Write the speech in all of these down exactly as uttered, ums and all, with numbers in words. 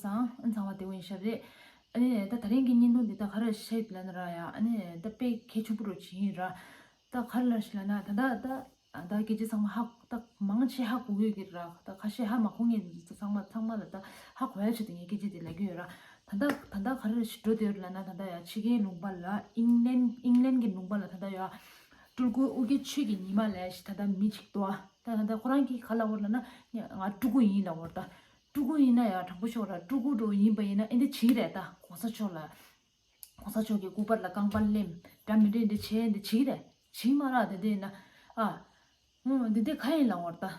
སང་ཨ་ཚང་མ་བདེ་པོ་ཡིན་ཤག་རེད། ཨ་ནི་ད་ད་རིང་གི་བརྙན་ཐུང་འདི་ད་ག་རེ་བཤད་ལབ་ན་ར་ཡ། ཨ་ནི་ད་དཔེ་གལ་ཆེན་པོ་རུ་ཅིག་ཡིན་ར། ད་ག་རེ་ལབ་ཤི་ལབ་ན་ད་ད་ད་ད་སྐད་ཆ་ཚང་མ་ཧ་ད་མང་ཆེ་ཧ་གོ་གི་ཡོད་ཀྱི་ར། ད་ཁ་ཤས་ཧ་མ་གོ་མཁན་ཚང་མ་ཚང་མ་ལ་ད་ཧ་གོ་ཡ་ཆེད་དུ་ངས་སྐད་ཆ་འདི་ལབ་ཀྱི་ཡོད་ར། ད་ད་ད་ད་ག་རེ་ཞིག་འགྲོ་བསྡད་ཡོད་ལབ་ན་ད་ད་ཡ་ཕྱི་རྒྱལ་ལུང་པ་ལ་ཨིང་ལན་ཨིང་ལན་གྱི་ལུང་པ་ལ་ད་ད་ཡ་སྤྲུལ་སྐུ་ཨོ་རྒྱན་ཆོས་ཀྱི་ཉི་མ་ལབ་ཤི་ད་ད་མི་ཅིག་འདུག་ད་ད་ཁོ་རང་གིས་ག་ལབ་ཡོད་ལབ་ན་ང་སྤྲུལ་སྐུ་ཡིན་ལབ་ཡོད་ར། ད་སྤྲུལ་སྐུ་ཡིན་ན་ཡང་དྲང་པོ་ཤོད་ར། སྤྲུལ་སྐུ་འདྲ་བོ་ཡིན་པ་ཡིན་ན་ཨེ་འདི་བྱེད་ཀྱི་རེད། ད་གོང་ས་མཆོག་ལ་གོང་ས་མཆོག་གི་སྐུ་པར་ལ་རྐང་པ་ལེན་འདྲ་མི་འདྲ་འདི་བྱས་འདི་བྱེད་ཀྱི་རེད། བྱེད་མ་ར་དེ་འདྲ་ཡིན་ན་ཨ། ཨོ་འདི་འདི་ག་ཡིན་ལབ་ཡོད་ར། ད་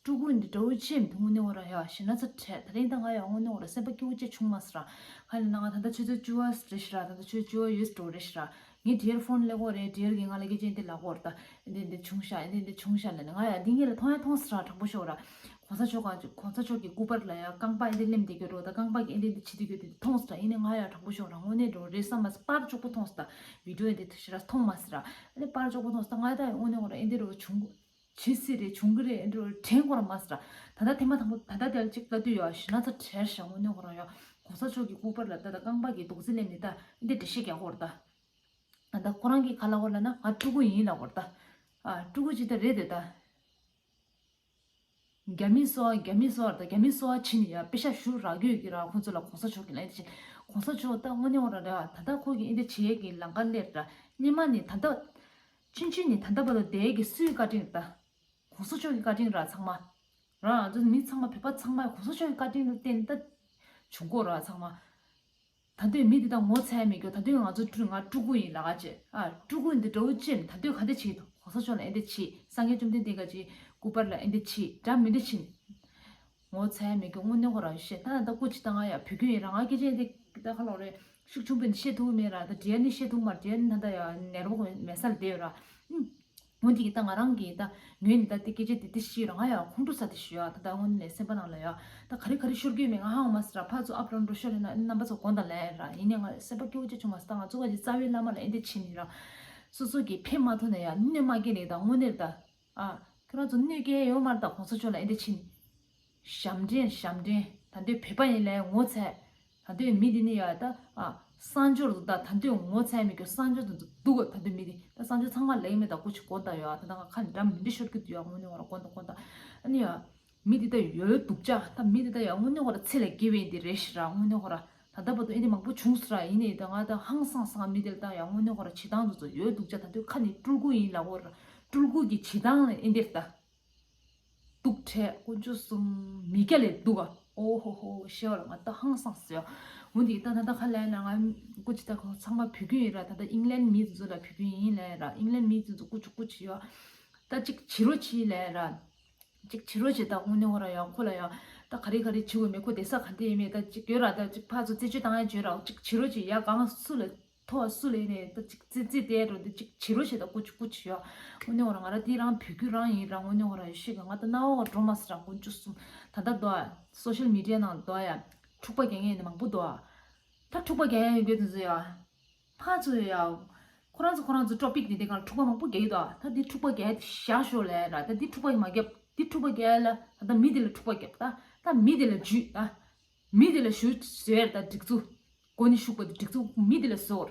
སྤྲུལ་སྐུ་འདི་འདྲ་བོ་ཅིག་དངོས་གནས་ཁོ་ར་ཡ་ཞེ་ན་ཚ་བྲལ། ད་རིང་ད་ང་ཡ་དངོས་གནས་ཁོ་ར་སེམས་པ་སྐྱིད་པོ་ཅིག་བྱུང་མ་སོང་ར། ག་ཡིན་ན་ང་ད་ལྟ་ཆུ་ཚོད་བཅུ་པ་རེད་ཤི་ར། ད་ལྟ་ཆུ་ཚོད་བཅུ་པ་ཡོལ་འགྲོ་རེད་ཤི་ར། ངས་ཌི་ཡར་ཕོན་སླེབས་ཡོད་རེད། ཌི་ཡར་གིས་ང་ལ་སྐད་ཆ་འདི་ལབ་ཡོད་ར། ད་འདི་འདི་བྱུང་ཤག་འདི་འདི་བྱུང་ཤག་ལབ་ནས་ང་ཡ་འདི་ངེད་ལ་མཐོང་ཡ་མཐོང་སོང་ར། དྲང་པོ་ཤོད་ར། གོང་ས་མཆོག་ག་གོང་ས་མཆོག་གི་སྐུ་པར་ལ་ཡ་རྐང་པ་ཨེ་འདི་ལེན་བསྡད་ཀྱི་འདུག་ད་རྐང་པ་གིས་ཨེ་འདི་འདི་བྱེད་བསྡད་ཀྱི་འདུག་མཐོང་སོང་ར། ཡིན་ནའི་ང་ཡ་དྲང་པོ་ཤོད་ར། དངོས་གནས་འདྲ་བོ་རེད་བསམ་མ་སོང་། པར་ལྕོགས་པོ་མཐོང་སོང་། ད་བི་ཌི་ཡོ་ཨེ་འདི་དེ་ཤི་ར་མཐོང་མ་སོང་ར། ཨ་ནི་པར་ལྕོགས་པོ་མཐོང་སོང་། ད་ང་ད་ཡ་དངོས་གནས་ཁོ་ར་ཨེ་འདི་འདྲ་བོ་བྱུང་བྱེད་སྲིད་རེད། བྱུང་གི་རེད། ཨེ་འདྲ་བོ་དྲན་ཁོ་ར་མ་སོང་ར། ད་ལྟ་ཐེངས་མ་དང་པོ་ད་ལྟ་དེ་ལ་ཅིག་ལྟ་དུས་ཡ་ཞེ་ན་ཚ་བྲལ་ཤག་དངོས་གནས་ཁོ་ར་ཡ་གོང་ས་མཆོག་གི་སྐུ་པར་ལ་ད་ད་རྐང་པ་གིས་རྡོག་རྫིས་ལེན་ནས་ད་ཨེ་འདི་འགྲེལ་བཤད་རྒྱག་གི་ཡོད་ར། ད་ད་ད་ཁོ་རང་གིས་ག་ལབ་ཡོད་ལབ་ན་ང་སྤྲུལ་སྐུ་ཡིན་ལབ་ཡོད་ར། ད་ཨ་སྤྲུལ་སྐུ་ཅིག་ད་རེད་དེ། ད་རྒྱ་མི་སོགས་རྒྱ་མི་སོགས་ད་རྒྱ་མི་སོགས་ཕྱིན་ནས་ཡ་པེ་ཤག་ཞུ་རག་ཡོད་ཀྱི་ར། ཁོང་ཚོ་ལ་གོང་ས་མཆོག་གིས་ལབ་ཡ་དེ་བྱས། གོང་ས་མཆོག་ད་དངོས་གནས་ཁོ་ར་རེད་བ། ད་ལྟ་ཁོ་གིས་ཨེ་འདི་བྱེད་ཡས་ཀྱི་ལམ་ཁ་སླེབས་ར། སྔོན་མ་ནས་ད་ལྟ་ཕྱིན་ཕྱིན་ནས་ད་ལྟ་བར་དུ་བསྡད་ཡས་ཀྱི་སུའི་བཀའ་དྲིན་རེད། ད་གོང་ས་མཆོག་གི་བཀའ་དྲིན་ར་ཚང་མ། ར་ང་ཚོ་མི་ཚང་མ་བོད་པ་ཚང་མ་གོང་ས་མཆོག་གི་བཀའ་དྲིན་ལ་བརྟེན་ད་བྱུང་གོ་ར་ཚང་མ། ད་དུང་མི་འདི་དག་ངོ་ཚ་ཡ་མེད་རྒྱུ། ད་དུང་ང་ཚོ་སྤྲུལ་ང་སྤྲུལ་སྐུ་ཡིན་ལབ་ག་བྱས། ཨ་སྤྲུལ་སྐུ་འདི་འདྲ་བོ་ཅིག་ད་དུང་ག་འདི་བྱེད་འདུག་གོང་ས་མཆོག་ལ་ཨེ་འདི་བྱེད། སངས་རྒྱས་བཅོམ་ལྡན་འདས་ག་ཅིག་སྐུ་པར་ལ་ཨེ་འདི་བྱེད། འདྲ་མི་འདི་བྱེད། ངོ་ཚ་ཡ་མེད་རྒྱུ་དངོས་གནས་ཁོ་རང་བཤད། ད་ད་སྐུ་ཅིག་ད་ང་ཡ་བོད་ཁྱོད་ཡིན་ར། ང་སྐད་ཆ་འདི་ད་ག་ལོག་རེད། ཤུགས་ཆུང་པོ་ནས་བཤད་ཐུབ་མེད་ར། ད་འདྲེ་ནི་བཤད་ཐུབ་མ་འདྲེ་ནི་ད་ད་ཡ་ནེར་བོ་མེད་ས་ལ་བསྡད་ཡོད་ར། ཨུམ། འོན་ཏེ་ད་ང་རང་གིས་ད་ངོས་ནས་ད་དེ་སྐད་ཆ་དེ་དེ་ཞུས་ར། ང་ཡང་ཁོང་ཁྲོ་ཟ་དེ་ཞུ་ཡ། ད་ད་དངོས་གནས་སེམས་པ་ནང་ལ་ཡ་ད་ག་རེ་ག་རེ་ཤོར་གྱི་མེད། ང་ཧ་གོ་མ་སོང་ར། ཕར་ཚུར་ཨབ་ཌའོན་འགྲོ་ཤོར་ཡོད་ན་རྣམ་པ་ཚོ་དགོངས་དག་ལན་ར། ཡིན་ནའི་ང་སེམས་པ་སྐྱོ་བོ་ཅིག་བྱུང་མ་སོང་། ད་ང་ཚོ་ག་ཅིག་རྩ་བའི་བླ་མ་ལ་ཨེ་འདི་བྱེད་ནི་ར། སོ་སོ་གིས་ཕན་མ་ཐོགས་ན་ཡ་གནོད་མ་སྐྱེལ་ནི་ད་དངོས་གནས་ད། ཨ་ཁྱོད་རང་ཚོ་གནོད་སྐྱེལ་ཡོད་མ་རེད། ད་གོང་ས་མཆོག་ལ་ཨེ་འདི་བྱེད་ནི། ཞབས་འདྲེན་ཞབས་འདྲེན། ད་འདོད་བོད་པ་ཡིན་ལས་ངོ་ཚ། ད་འདོད་མི་འདི་ནི་ཡ་ད་ཨ་གསང་སྦྱོར་དུ་ད་ད་འདོད་ངོ་ཚ་མི་སྐྱོ་གསང་སྦྱོར་དུ་འདུག་ག་ད་འདོད་མི་འདི་ད་གསང་སྦྱོར་ཚང་མ་ལེགས་མེད་ད་སྐུ་མཁྱེན་དགོངས་དག་ཡོད། ད་ད་ང་ཁ་ནས་འདྲ་མི་འདྲ་ཤོར་གི་འདུག་ཡ། དངོས་གནས་ཁོ་ར་དགོངས་དག་དགོངས་དག་ཨ་ནི་ཡ་མི་འདི་ད་ཡོད་སྡུག་ཅག་ད་མི་འདི་ད་ཡ་དངོས་གནས་ཁོ་ར་ཚེ་ལས་དགེ་བའི་འདི་རེད་ཤི་ར། དངོས་གནས་ཁོ་ར་ད་ལྟ་བར་དུ་ཨེ་འདི་མང་པོ་བྱུང་སོང་ར། ཡིན་ནའི་ད་ང་ད་ཧང་སངས་སངས་མི་འདི་ལ་ད་ཡ་དངོས་གནས་ཁོ་ར་བྱེད་སྟངས་འདི་ཚོ་ཡོད་སྡུག་ཅག་ད་འདོད་ཁ་ནས་སྤྲུལ་སྐུ་ཡིན་ལབ་ཡོད་ར། སྤྲུལ་སྐུ་གི་བྱེད་སྟངས་ལ་ཨེ་འདིར་ད། སྡུག་ཕྲད་དཀོན་མཆོག་གསུམ་མི་སྐྱ་ལས་སྡུག་ག་ཨོ་ཧོ་ཧོ་ཤེས་བ་ལ་ང་ད་ཧང་སངས་སོ། འོ་འདི་ད་ད་ད་ཁ་ལས་ན་ང་སྐུ་ཅི་ད་ཁོ་ཚང་མ་བོད་ཁྱོད་ཡིན་ར། ད་ད་ཨིང་ལན་མི་ཚོ་ལ་བོད་ཁྱོད་ཡིན་ལས་ར། ཨིང་ལན་མི་ཚོ་སྐུ་ཅི་སྐུ་ཅི་ཡོད། ད་ཅིག་བྱི་རོ་ཆི་ལས་ར། ཅིག་བྱི་རོ་ཆི་ད་དངོས་གནས་ཁོ་ར་ཡང་ཁོ་ལ་ཡང་ད་ག་རེ་ག་རེ་བྱི་བོ་མེད་ཁོ་བསྡད་ས་ག་འདི་ཡིན་མེད་ད་ཅིག་ཡོད་ར། ད་ཅིག་ཕར་ཚུར་རྩད་གཅོད་བཏང་ཡ་བྱོས་ར། ཅིག་བྱི་རོ་ཆི་ཡ་གང་སུ་ལ། ཐོ་བ་སུ་ལས་ནས་ད་ཅིག་ཙི་ཙི་དེ་རུ་འདི་ཅིག་བྱི་རོ་ཞེ་ད་ཀུ་ཅི་ཀུ་ཅི་ཡོད། དངོས་གནས་ཁོ་རང་ང་ར་དེ་རང་བོད་ཁྱོད་རང་ཡིན་ར། དངོས་གནས་ཁོ་རང་ཡོད་ཤེས་གི་ང་ད་རྣ་བ་འགྲོ་མ་སི་ར་དཀོན་མཆོག་གསུམ། ད་ལྟ་འདུག་ཨ་སོ་ཤལ་མི་ཌི་ཡ་ནང་འདུག་ཨ་ཡ། འཁྲུག་པ་རྒྱག་མཁན་ནི་མང་པོ་འདུག་ཨ། ད་འཁྲུག་པ་རྒྱག་ཡ་ཡོད་དགོས་དུས་ཚོད་ཡ། ཕར་ཚུར་ཡ། ཁོ་རང་ཚོ་ཁོ་རང་ཚོ་ཊོ་པིག་དེ་འདི་གང་འཁྲུག་པ་མང་པོ་རྒྱག་གི་འདུག་ཨ། ད་འདི་འཁྲུག་པ་རྒྱག་ཡ་དེ་བཞག་ཤོག་ལབ་ཡ་ར། ད་འདི་འཁྲུག་པ་མ་རྒྱབ། འདི་འཁྲུག་པ་རྒྱག་ཡ་ལ་ད་ལྟ་མི་དེ་ལ་འཁྲུག་པ་རྒྱབ། ད་ད་མི་དེ་ལ་འཇུས་ད། མི་དེ་ལ་ཞུ་ཟེར་ད་སྒྲིག་འཛུགས། གོ་ནི་ཤུགས་པ་དེ་སྒྲིག་འཛུགས་མི་དེ་ལ་ཟོར།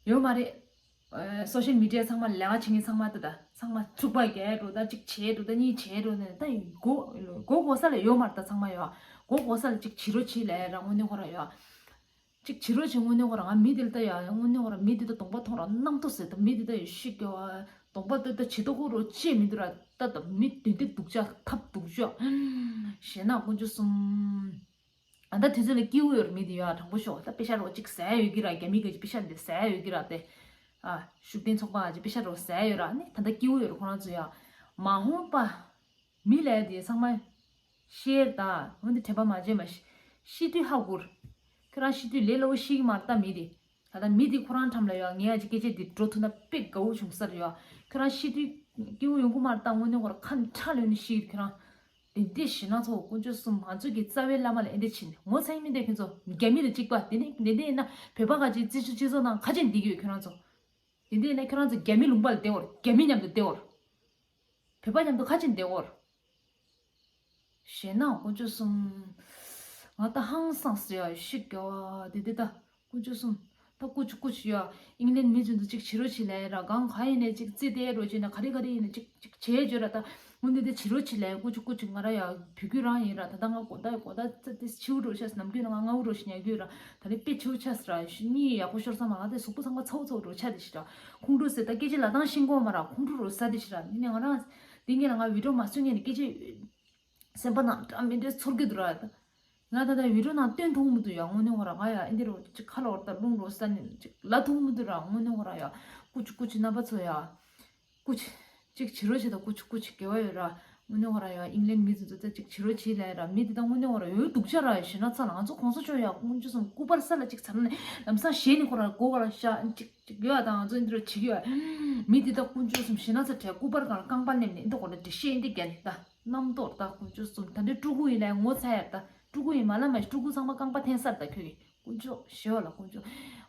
ཡོད་མ་རེད། ཨ་སོ་ཤལ་མི་ཌི་ཡ་ཚང་མ་ལས་ཀ་བྱེད་མཁན་ཚང་མ་ད་ད་ཚང་མ་འཁྲུག་པ་རྒྱག་འགྲོ་ད་གཅིག་བྱེད་འགྲོ་ད་གཉིས་བྱེད་འགྲོ་ནས་ད་མགོ་མགོ་གོ་ས་ལ་ཡོད་མ་རེད། ད་ཚང་མ་ཡོད་མགོ་གོ་ས་ལ་གཅིག་བྱི་རོ་བྱེད་ལས་ར་དངོས་གནས་ཁོ་ར་ཡོད། གཅིག་བྱི་རོ་བྱེད་དངོས་གནས་ཁོ་ར་ང་མི་དེ་ལ་ད་ཡ་དངོས་གནས་ཁོ་ར་མི་དེ་ད་གདོང་པ་མཐོང་ར་རྣམ་རྟོག་ཟེར་ད་མི་དེ་ད་ཡ་ཤི་གི་གདོང་པ་ད་ད་བྱི་དོ་ཁོ་རོ་ཅེས་མི་འདུག་ར། ད་ད་མི་དེ་འདི་སྡུག་ཅག་ཐབས་སྡུག་ཅག་ཞེ་ན་དཀོན་མཆོག་གསུམ། ཨ་ད་དུས་ཚོད་ལ་སྐྱིད་པོ་ཡོད་རེད། མི་དེ་ཡོད་ཨ་དྲང་པོ་ཤོག་ད་པེ་ཤ་རོགས་གཅིག་ཟ་ཡ་ཡོད་ཀྱི་ར། རྒྱ་མི་ག་ཅིག་པེ་ཤ་འདི་ཟ་ཡ་ཡོད་ཀྱི་ར། དེ་ཨ་ཤུགས་ལྡན་ཚོགས་པ་ག་ཅིག་པེ་ཤ་རོགས་ཟ་ཡ་ཡོད་ར། ནི་ད་ལྟ་སྐྱིད་པོ་ཡོད་རེད་ཁོ་རང་ཚོ་ཡ། མ་འོངས་པ་མི་ལ་དེ་ཚང་མ་ཤེར་ད་འོན་ཏེ་དྲན་པ་མ་བརྗེད་མ་ཤི་ཤི་དུས་ཧ་གོ་ར། ཁྱོད་རང་ཤི་དུས་ལས་སླ་པོ་ཤི་གི་མ་རེད་ད་མི་དེ། ད་ལྟ་མི་དེ་ཁོ་རང་འགྲམ་ལ་ཡོད་ངས་ཨ་ཅིག་སྐད་ཆ་འདི་འགྲོ་ཐུབ་ན་དཔེ་དགའ་པོ་བྱུང་ས་རེད་ཡོད། ཁྱོད་རང་ཤི་དུས་སྐྱིད་པོ་ཡོང་གི་མ་རེད་ད་དངོས་གནས་ཁོ་ར་ཁ་ནས་ཁྲག་ལོན་ནས་ཤི་ཡོད་ཁྱོད་རང་། དེ་འདྲས་ཞེ་ན་ཚོ་དཀོན་མཆོག་གསུམ་ང་ཚོ་གི་རྩ་བའི་བླ་མ་ལ་ཨེ་འདྲས་ཕྱིན་ངོ་ཚ་ཡིན་མིན་དེ་ཁྱོད་ཚོ་རྒྱ་མི་དང་གཅིག་པ་དེ་ནི་དེ་འདྲས་ཡིན་ན་བོད་པ་ག་ཅིག་རྩིས་ཆུ་སྤྱི་ཚོགས་ནང་ཁ་ཆེན་འདི་གི་ཡོད་ཁྱོད་རང་ཚོ། དེ་འདྲས་ཡིན་ན་ཁྱོད་རང་ཚོ་རྒྱ་མི་ལུང་པ་ལ་བསྡད་འོར་རྒྱ་མི་མཉམ་དུ་བསྡད་འོར། བོད་པ་མཉམ་དུ་ཁ་ཆེན་བསྡད་འོར། ཞེ་ན་དཀོན་མཆོག་གསུམ། ང་ད་ཧང་སངས་སོང་ཡ། ཤི་རྒྱ་བ་དེ་དེ་ད། དཀོན་མཆོག་གསུམ། ད་ཀུ་ཅི་ཀུ་ཅི་ཡ། ཨིང་ལན་མི་ཚོ་འདི་གཅིག་བྱི་རོ་བྱི་ལ་ཡ་ར། གང་ག་ཡིན་ནས་གཅིག་རྩིས་ཏེ་རོ་བྱས་ན། ག་རེ་ག་རེ་ཡིན་ནས་གཅིག་གཅིག་བྱས་བརྗོད་ར། ད་འོ་འདི་དེ་བྱི་རོ་བྱི་ལ་ཡ། ཀུ་ཅི་ཀུ་ཅི། ང་ར་ཡ་བུ་རྒྱུད་རང་ཡིན་ར། ད་ད་ང་གོ་ད་གོ་ད་ཙི་ཏི་བྱིའུ་རོ་ཤ་ནམ་རྒྱུན་ང་ང་འུ་རོ་ཤི་ཉ་རྒྱུད་ར། ད་ནི་དཔེ་བྱིའུ་ཆ་ས་ར་ཤི་གཉིད་ཡག་པོ་ཤོར་ས་མ། ང་དེ་གཟུགས་པོ་ཚང་མ་ཚ་བོ་ཚ་བོ་རོ་ཆ་དེ་ཤི་ར། ཁོང་ཁྲོ་ཟེར་ད་སྐད་ཆ་ལ་དང་ཤིང་གོང་མ་ར། ཁོང་ཁྲོ་རོ་ཟ་དེ་ཤི་ར། ནི་ནི་ང་རང་དེ་ངས་ལ་ང་བི་ཌིའོ་མ་སུ་ཉན་ནི་སྐད་ཆ། སེམས་པ་ནང་འདྲ་མི་འདྲ་ཚོར་གི་འདུག་ར། ང་ད་ལྟ་བི་ཌིའོ་ནང་སྟོན་ཐུབ་མི་འདུག་ཡ། དངོས་གནས་ཁོ་ར་ང་ཡ་ཨེ་འདི་རུ་ཅིག་ཁ་ལོག་ད་རླུང་རོ་ས་ནས་ཅིག་ལ་ཐུབ་མི་འདུག་ར། དངོས་གནས་ཁོ་ར་ཡ། ཀུ་ཅི་ཀུ་ཅི་རྣམ་པ་ཚོ་ཡ། ཀུ་ཅི། ཅིག་བྱི་རོ་བྱེད་དང་ཀུ་ཅི་ཀུ་ཅི་དགེ་བ་ཡོད་ར། དངོས་གནས་ཁོ་ར་ཡ་ཨིང་ལན་མི་ཚོ་ཚོ་ཅིག་བྱི་རོ་བྱེད་ལ་ཡ་ར། མི་འདི་དང་དངོས་གནས་ཁོ་ར་ཡོད་སྡུག་ཅག་ར་ཡ། ཞེ་ན་ཚ་ལ་ང་ཚོ་གོང་ས་མཆོག་ཡ་དཀོན་མཆོག་གསུམ་སྐུ་པར་ས་ལ་ཅིག་ཚར་ནས་ལམ་སང་ཞེ་ནས་ཁོ་ར་མགོ་ག་ལ་ཤ་ཅིག་ཅིག་ཡོད་ཨ། ད་ང་ཚོ་འདི་རུ་བྱེད་ཀྱི་ཡོད་ཨ། མི་འདི་དག་དཀོན་མཆོག་གསུམ་ཞེ་ན་ཚ་བྲལ། སྐུ་པར་སྒང་རྐང་པ་མནན་ནས་འདི་གོ་ལ་འདྲེ་ཤེས་འདི་རྒྱ་ནི་ད་རྣམ་རྟོག་ད་དཀོན་མཆོག་གསུམ། ད་འདི་ཕྲུ་གུ་ཡིན་ལ་ངོ་ཚ་ཡ། ད་ཕྲུ་གུ་ཡིན་མ་ལ་མ་ཕྲུ་གུ་ཚང་མ་རྐང་པ་འཐེན་སར་ད་ཁྱོད་ཀྱི་དཀོན་མཆོག་ཞེ་བ་ལ་དཀོན་མཆོག་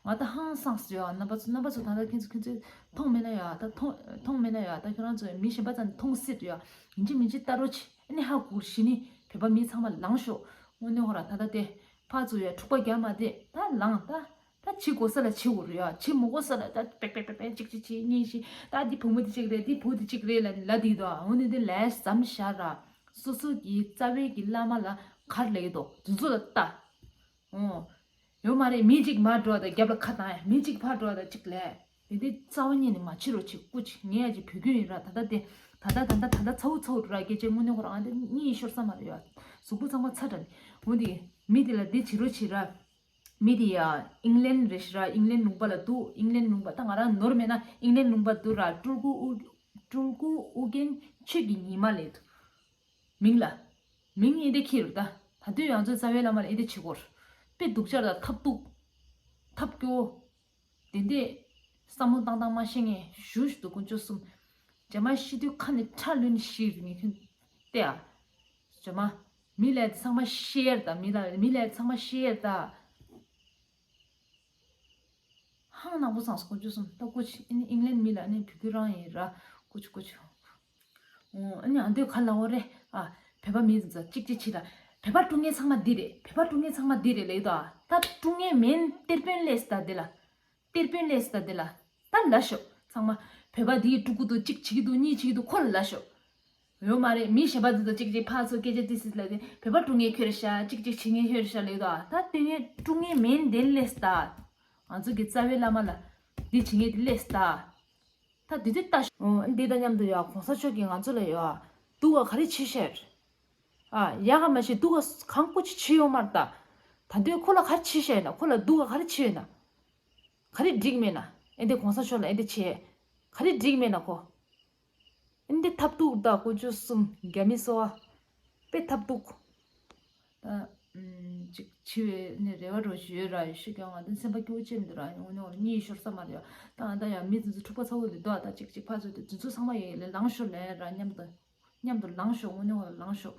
ང་ད་ཧང་སངས་སོ་ཡ། རྣམ་པ་ཚོ་རྣམ་པ་ཚོ་ད་ལྟ་ཁྱེད་ཚོ་ཁྱེད་ཚོས་མཐོང་མེད་ན་ཡ། ད་མཐོང་མཐོང་མེད་ན་ཡ། ད་ཁྱོད་རང་ཚོ་མི་གཞན་པ་ཚོ་མཐོང་སྲིད་ཡ། ཡིན་གཅིག་མིན་གཅིག་ལྟ་རོགས་བྱེད། ཨ་ནི་ཧ་གོ་ཤི་ནི་བོད་པ་མི་ཚང་མ་ལངས་ཤོག་དངོས་གནས་ཁོ་ར་ད་ལྟ་དེ་ཕར་ཚུར་ཡ་འཁྲུག་པ་རྒྱག་མ་བསྡད། ད་ལངས་ད། ད་བྱེད་དགོས་ས་ལ་བྱེད་དགོས་རེད་ཡ། བྱེད་མི་དགོས་ས་ལ་ད་པེག་པེག་པེག་པེག་གཅིག་གཅིག་གཅིག་གཉིས་གཅིག་ད་འདི་བུ་མོ་འདི་གཅིག་རེད། འདི་བུ་འདི་གཅིག་རེད་ལ་ལ་འདི་དོ། འོ་ནི་འདི་ལས་ཙམ་བཞག་ར། སོ་སོ་གི་རྩ་བའི་གི་བླ་མ་ལ་གར་ལེགས་དོ་དུ་ཚོ་ལ་ལྟ། འོ། ཡོད་མ་རེད། མི་གཅིག་མར་འགྲོ་བ་དང་རྒྱབ་ལ་ཁ་བཏང་ཡ། མི་གཅིག་ཕར་འགྲོ་བ་དང་གཅིག་ལས། དེ་འདི་རྩ་བ་ཉིད་ནས་མ་བྱེད་རོགས་བྱེད། སྐུ་མཁྱེན། ངས་ཡ་གཅིག་བོད་ཁྱོད་ཡིན་ར། ད་ལྟ་དེ་ད་ལྟ་ད་ལྟ་ད་ལྟ་ཚ་བོ་ཚ་བོ་ར། སྐད་ཆ་དངོས་གནས་ཁོ་རང་དེ་གཉིད་ཤོར་ས་མ་རེད་ཡ། གཟུགས་པོ་ཚང་མ་ཚ་དྲགས་ནས། འོ་འདི་མི་དེ་ལ་འདི་བྱེད་རོགས་བྱེད་ར། མི་དེ་ཡ་ཨིང་ལན་རེད་ཤི་ར། ཨིང་ལན་ལུང་པ་ལ་འདུག་ཨིང་ལན་ལུང་པ། ད་ང་རང་ནོར་མེད་ན་ཨིང་ལན་ལུང་པ་འདུག་ར། སྤྲུལ་སྐུ་ཨུ་སྤྲུལ་སྐུ་ཨུ་རྒྱན་ཆོས་ཀྱི་ཉི་མ་ལས་འདུག་མིང་ལ། མིང་ཨེ་འདི་ཁྱེར་རུ་ད། ད་དུས་ང་ཚོའི་རྩ་བའི་བླ་མ་ལ་ཨེ་འདི་བྱེད་སྐོར། དཔེ་སྡུག་ཅག་ལ་ཐབས་སྡུག་ཐབས་སྐྱོ། དེ་འདི་བསམ་བློ་བཏང་བཏང་མ་ཤེས་ངས་ཞུ་ཞུ་འདུག་དཀོན་མཆོག་གསུམ། རྗེས་མ་ཤི་དུས་ཁ་ནས་ཁྲ་ལོན་ཤི་ངས་ཁྱོད་བལྟས་ཨ། རྗེས་མ་མི་ལ་ཚང་མ་ཤེར་ད། མི་ལ་མི་ལ་ཚང་མ་ཤེར་ད། ཧང་ནག་པོ་སངས་སོ་དཀོན་མཆོག་གསུམ། ད་ཀུ་ཅི་ཨ་ནི་ཨིང་ལན་མི་ལ་ཨ་ནི་བུ་གུ་རང་ཡིན་ར། ཀུ་ཅི་ཀུ་ཅི། ཨོ་ཨ་ནི་ཨ་འདོད་ག་ལ་འོ་རེད་ཨ། བོད་པ་མི་ཚོ་གཅིག་གཅིག་བྱེད་ད། བོད་པ་དཀྲུག་མཁན་ཚང་མ་འདི་རེད། བོད་པ་དཀྲུག་མཁན་ཚང་མ་འདི་རེད་ལེགས་དོ་ཨ། ད་དཀྲུག་མཁན་མིན་གཏེར་དཔོན་ལས་ད་འདི་ལ། གཏེར་དཔོན་ལས་ད་འདི་ལ། ད་ལ་ཤོག་ཚང་མ། བོད་པ་འདིས་དཀྲུག་གི་འདུག་གཅིག་བྱེད་ཀྱི་འདུག་གཉིས་བྱེད་ཀྱི་འདུག་ཁོ་ལ་ལ་ཤོག་ཡོད་མ་རེད། མི་གཞན་པ་འདི་དང་གཅིག་གཅིག་ཕར་ཚུར་སྐད་ཆ་ཏི་སི་ལ་དེ་བོད་པ་དཀྲུག་མཁན་ཁྱོད་རེད་ཤག་གཅིག་གཅིག་བྱེད་མཁན་ཁྱོད་རེད་ཤག་ལེགས་དོ་ཨ། ད་དེ་ནས་དཀྲུག་མཁན་མིན་དེ་ལས་ད། ང་ཚོ་གི་རྩ་བའི་བླ་མ་ལ་འདི་བྱེད་མཁན་དེ་ལས་ད། ད་དེ་དུས་ལྟ་ཤོག་འདི་དང་མཉམ་དུ་ཡ་གོང་ས་མཆོག་གིས་ང་ཚོ་ལ་ཡ་སྡུག་ག་ག་རེ་བྱེད་ཤེས། ཨ་ཡག་ག་མ་བྱེད་སྡུག་ག་གང་སྐུ་ཅི་བྱེད་ཡོད་མ་རེད་ད། ད་དུས་ཁོ་ལ་ག་རེ་བྱེད་ཤེས་ན། ཁོ་ལ་སྡུག་ག་ག་རེ་བྱེད་ཡོད་ན། ག་རེ་འགྲིག་མེད་ན། ཨེ་འདི་གོང་ས་མཆོག་ལ་ཨེ་འདི་བྱེད། ག་རེ་འགྲིག་མེད་ན་ཁོ། ཨེ་འདི་ཐབས་སྡུག་ད་དཀོན་མཆོག་གསུམ་རྒྱ་མི་སོ་བ། དཔེ་ཐབས་སྡུག་ད་ཨམ་ཅིག་འཆི་བའི་ནི་རེ་བ་རོ་ཞུ་ཡོད་ར་ཡོད་ཤི་ཀྱང་ང་འདི་སེམས་པ་སྐྱོ་ཅན་འདི་ར་ཡོང་ནོ་གཉིད་ཤོར་ས་མ་རེད་ཡ། ད་ང་ད་ཡ་མི་འདི་ཚོ་འཁྲུག་པ་ཚ་བོ་འདི་དོ་ད་གཅིག་གཅིག་ཕར་ཚུར་འདི་འདི་ཚོ་ཚང་མ་ཡ་ལས་ལངས་ཤོག་ལས་ར་མཉམ་དུ་མཉམ་དུ་ལངས་ཤོག་དངོས་གནས་ལངས་ཤོག་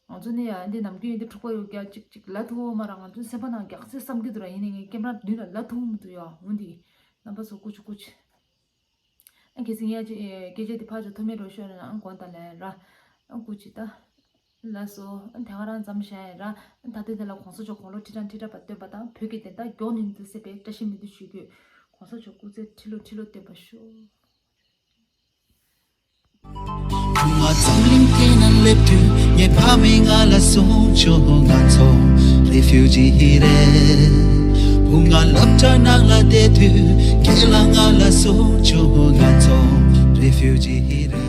ང་ཚོ་ནི་ཡ་འདི་ནམ་རྒྱུན་འདི་འཁྲུག་པ་ཡོད་རྒྱ་གཅིག་གཅིག་ལ་ཐུག་འོ་མ་ར་ང་ཚོའི་སེམས་པ་ནང་རྒྱག་ཚེ་བསམ་གྱི་འདུག་ར། ཡིན་ནའི་ངས་ཀེམ་ར་མདུན་ལ་ལ་ཐུག་མི་འདུག་ཡ། འོ་འདི་རྣམ་པ་ཚོ་ཀུ་ཅི་ཀུ་ཅི། ཨ་གལ་སྲིད་ངས་ཅི་སྐད་ཆ་འདི་ཕར་ཚུར་ཐོགས་མེད་རོ་ཤོད་ན་ཨང་དགོངས་དག་ལན་ར། ཨང་ཀུ་ཅི་ད། ལགས་སོ། ཨ་དེ་ག་རང་མཚམས་བཞག་ཡིན་ར། ཨ་ད་ལྟ་དེ་ལ་གོང་ས་མཆོག་དགུང་ལོ་ཁྲི་ཕྲག་ཁྲི་ཕྲག་པ་བསྟན་པ་དང་བོད་ཀྱི་བདེན་མཐའ་མགྱོགས་ནས་འདུ་སེ་བའི་བཀྲ་ཤིས་སྨོན་འདུན་ཞུ་རྒྱུ། གོང་ས་མཆོག་སྐུ་ཚེ་ཁྲི་ལོ་ཁྲི་ལོ་བརྟན་པར་ཤོག་བུ་ང་འཛམ་གླིང་སྟེང་ན་སླེབས་དུས་ངའི་ཕ་མས་ང་ལ་གསུངས་བྱུང་། ང་ཚོ་རེ་ཕིའུ་ཇི་རེད། བུ་ང་སློབ་གྲྭ་ནང་ལ་བསྡད་དུས་ཁྱེད་ལ་ང་ལ་གསུངས་བྱུང་། ང་ཚོ་རེ་ཕིའུ་ཇི་རེད།